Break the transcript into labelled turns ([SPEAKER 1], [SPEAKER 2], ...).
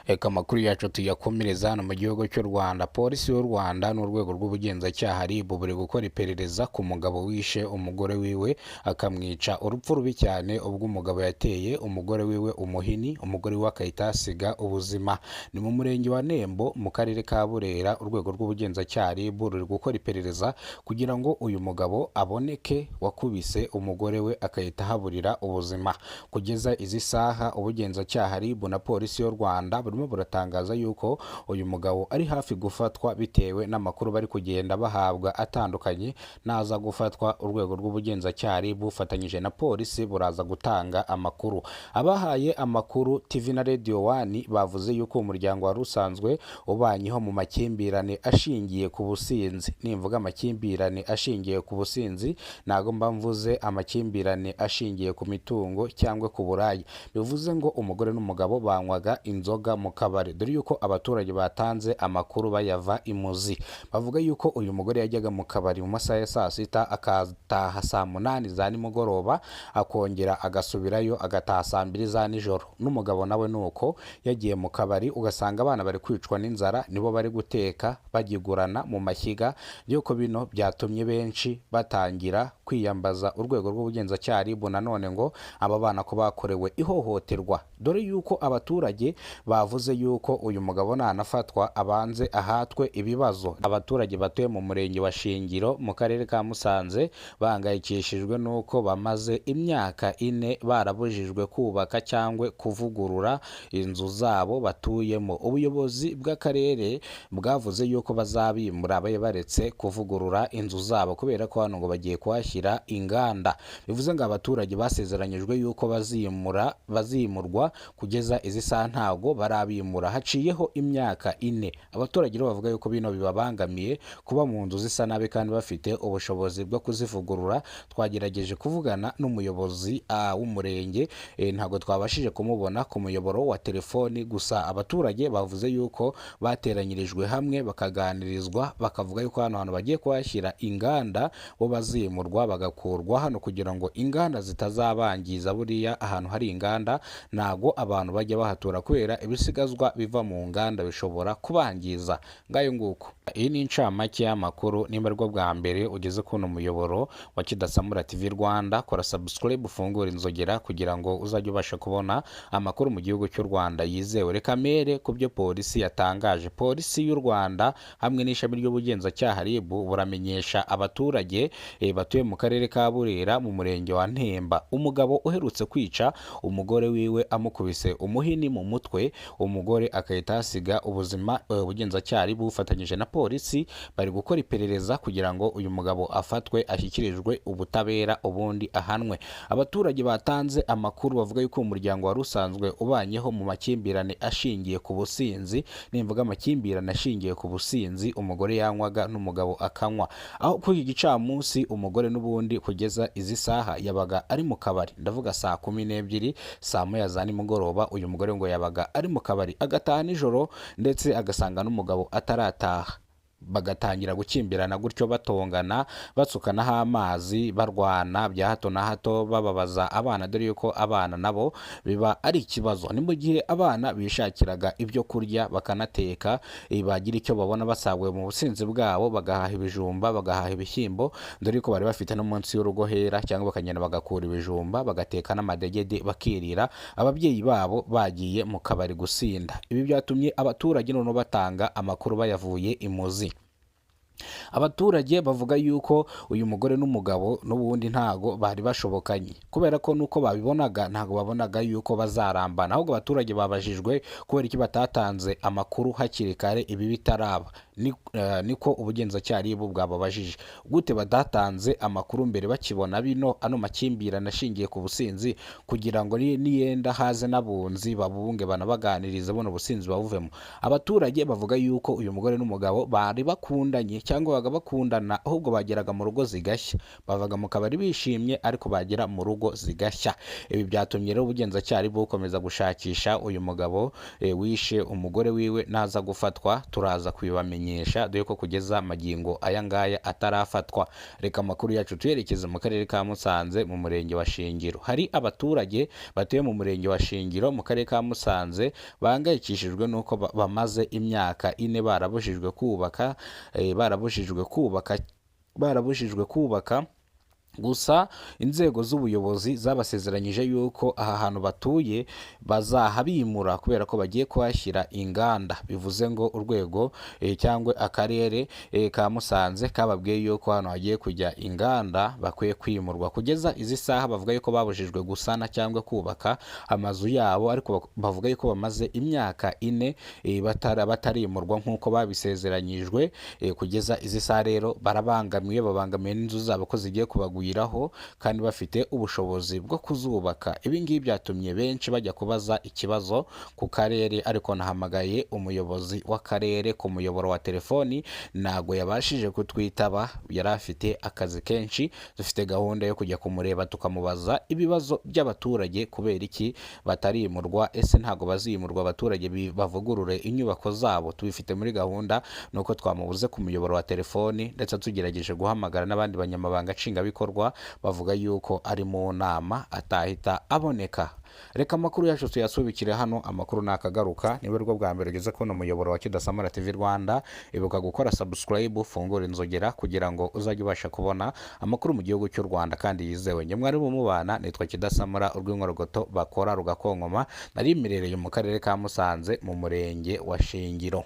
[SPEAKER 1] Reka amakuru yacu tuyakomereza hano mu gihugu cy'u Rwanda. Polisi y'u Rwanda n'urwego rw'ubugenzacyaha RIB buri gukora iperereza ku mugabo wishe umugore wiwe akamwica urupfu rubi cyane, ubwo umugabo yateye umugore wiwe umuhini, umugore we agahita ahasiga ubuzima. Ni mu murenge wa Nembo mu karere ka Burera. Urwego rw'ubugenzacyaha RIB ruri gukora iperereza kugira ngo uyu mugabo aboneke wakubise umugore we agahita ahaburira ubuzima. Kugeza izi saha, ubugenzacyaha RIB na polisi y'u Rwanda burimo buratangaza yuko uyu mugabo ari hafi gufatwa bitewe n'amakuru bari kugenda bahabwa atandukanye. Naza gufatwa, urwego rw'ubugenzacyaha RIB bufatanyije na polisi buraza gutanga amakuru. Abahaye amakuru TV na Radio One bavuze yuko umuryango wari usanzwe ubanyeho mu makimbirane ashingiye ku businzi. Nimvuga amakimbirane ashingiye ku businzi, ntago mba mvuze amakimbirane ashingiye ku mitungo cyangwa ku buraya. Bivuze ngo umugore n'umugabo banywaga inzoga mu kabari, dore yuko abaturage batanze amakuru bayava imuzi. Bavuga yuko uyu mugore yajyaga mu kabari mu masaha ya saa sita, akataha saa munani za nimugoroba, akongera agasubirayo agataha saa mbiri za nijoro. N'umugabo nawe ni uko, yagiye mu kabari ugasanga abana bari kwicwa n'inzara, nibo bari guteka bagigurana mu mashyiga. Yuko bino byatumye benshi batangira kwiyambaza urwego rw'ubugenzacyaha RIB nanone ngo aba bana ko bakorewe ihohoterwa, dore yuko abaturage bavuze yuko uyu mugabo nanafatwa abanze ahatwe ibibazo. Abaturage batuye mu murenge wa Shingiro mu karere ka Musanze bahangayikishijwe n'uko bamaze imyaka 4 barabujijwe kubaka cyangwa kuvugurura inzu zabo batuyemo. Ubuyobozi bw'akarere bwavuze yuko bazabimura babe baretse kuvugurura inzu zabo, kubera ko hano ngo bagiye kuhashyira inganda. Bivuze ngo abaturage basezeranyijwe yuko bazimurwa, kugeza izi saha ntago barabimura, haciyeho imyaka 4. Abaturage rero bavuga yuko bino bibabangamiye kuba mu nzu zisa nabi kandi bafite ubushobozi bwo kuzivugurura. Twagerageje kuvugana n'umuyobozi w'umurenge, ntabwo twabashije kumubona ku muyoboro wa telefoni. Gusa abaturage bavuze yuko bateranyirijwe hamwe bakaganirizwa, bakavuga yuko hano hantu bagiye kuhashyira inganda, bo bazimurwa bagakurwa hano kugira ngo inganda zitazabangiza. Buriya ahantu hari inganda ntago abantu bajya bahatura, kubera ibisigazwa biva mu nganda bishobora kubangiza. Ngayo nguko, iyi ni incamake y'amakuru. Nimba aribwo bwa mbere ugeze kuno muyoboro wa Kidasamura TV Rwanda, kora subscribe, ufungure inzogera kugira ngo uzajye ubasha kubona amakuru mu gihugu cy'u Rwanda yizewe. Reka mere ku byo polisi yatangaje. Polisi y'u Rwanda hamwe n'ishami ry'ubugenzacyaha RIB buramenyesha abaturage batuye mu karere ka Burera mu murenge wa Ntemba umugabo uherutse kwica umugore wiwe amukubise umuhini mu mutwe, umugore agahita ahasiga ubuzima. Ubugenzacyaha RIB bufatanyije na polisi bari gukora iperereza kugira ngo uyu mugabo afatwe ashyikirijwe ubutabera, ubundi ahanwe. Abaturage batanze amakuru bavuga yuko umuryango wari usanzwe ubanyeho mu makimbirane ashingiye ku businzi. Nimvuga amakimbirane ashingiye ku businzi, umugore yanywaga n'umugabo akanywa, aho kuri iki gicamunsi umugore n'ubundi kugeza izi saha yabaga ari mu kabari. Ndavuga saa 12, saa moya za nimugoroba, uyu mugore ngo yabaga ari mu kabari, agataha nijoro ndetse agasanga n'umugabo atarataha, bagatangira gukimbirana gutyo, batongana, batsukanaho amazi, barwana bya hato na hato, bababaza abana, dore yuko abana nabo biba ari ikibazo. Ni mu gihe abana bishakiraga ibyo kurya bakanateka, bagira icyo babona basaguye mu businzi bwabo, bagahaha ibijumba, bagahaha ibishyimbo, dore yuko bari bafite no munsi y'urugo hera, cyangwa bakagenda bagakura ibijumba bagateka n'amadegede bakirira, ababyeyi babo bagiye mu kabari gusinda. Ibi byatumye abaturage noneho batanga amakuru bayavuye imuzi. Abaturage bavuga yuko uyu mugore n'umugabo n'ubundi ntago bari bashobokanye, kubera ko nuko babibonaga ntago babonaga yuko bazarambana. Ahubwo abaturage babajijwe kubera iki batatanze amakuru hakiri kare ibi bitaraba. Niko ubugenzacyaha RIB bwababajije, gute badatanze amakuru mbere bakibona bino ano makimbirane ashingiye ku businzi, kugira ngo niyenda haze n'abunzi babunge banabaganirize buno businzi babuvemo. Abaturage bavuga yuko uyu mugore n'umugabo bari bakundanye cyangwa babaga bakundana, ahubwo bageraga mu rugo zigashya. Bavaga mu kabari bishimye, ariko bagera mu rugo zigashya. Ibi byatumye rero ubugenzacyaha bukomeza gushakisha uyu mugabo wishe umugore wiwe. Naza gufatwa turaza kubibamenyesha, dore ko kugeza magingo aya ngaya atarafatwa. Reka amakuru yacu tuyerekeze mu karere ka Musanze, mu murenge wa Shingiro. Hari abaturage batuye mu murenge wa Shingiro mu karere ka Musanze bahangayikishijwe n'uko bamaze imyaka 4 barabujijwe kubaka, barabujijwe kubaka, barabujijwe kubaka. Gusa inzego z'ubuyobozi zabasezeranyije yuko aha hantu batuye bazahabimura kubera ko bagiye kuhashyira inganda. Bivuze ngo urwego cyangwa akarere ka Musanze kababwiye yuko hano hagiye kujya inganda, bakwiye kwimurwa. Kugeza izi saha bavuga yuko babujijwe gusana cyangwa kubaka amazu yabo, ariko bavuga yuko bamaze imyaka 4 batarimurwa nk'uko babisezeranyijwe. Kugeza izi saha rero barabangamiwe, babangamiwe n'inzu zabo ko zigiye kubagwiraho kandi bafite ubushobozi bwo kuzubaka. Ibi ngibi byatumye benshi bajya kubaza ikibazo ku karere, ariko nahamagaye umuyobozi w'akarere ku muyoboro wa telefoni ntago yabashije kutwitaba, yari afite akazi kenshi. Dufite gahunda yo kujya kumureba tukamubaza ibibazo by'abaturage, kubera iki batarimurwa, ese ntago bazimurwa abaturage bavugurure inyubako zabo? Tubifite muri gahunda, nuko twamubuze ku muyoboro wa telefoni, ndetse tugerageje guhamagara n'abandi banyamabanga nshingwabikorwa bavuga yuko ari mu nama atahita aboneka. Reka amakuru yacu tuyasubikire hano, amakuru nakagaruka. Niba aribwo bwa mbere ugeze kubona umuyoboro wa Kidasamara TV Rwanda, ibuka gukora subscribe, ufungure inzogera kugira ngo uzajye ubasha kubona amakuru mu gihugu cy'u Rwanda kandi yizewe. Njye mwari mubana nitwa Kidasamara, urw'inkorogoto bakora rugakonkoma, nari mmerereye mu karere ka Musanze mu murenge wa Shingiro.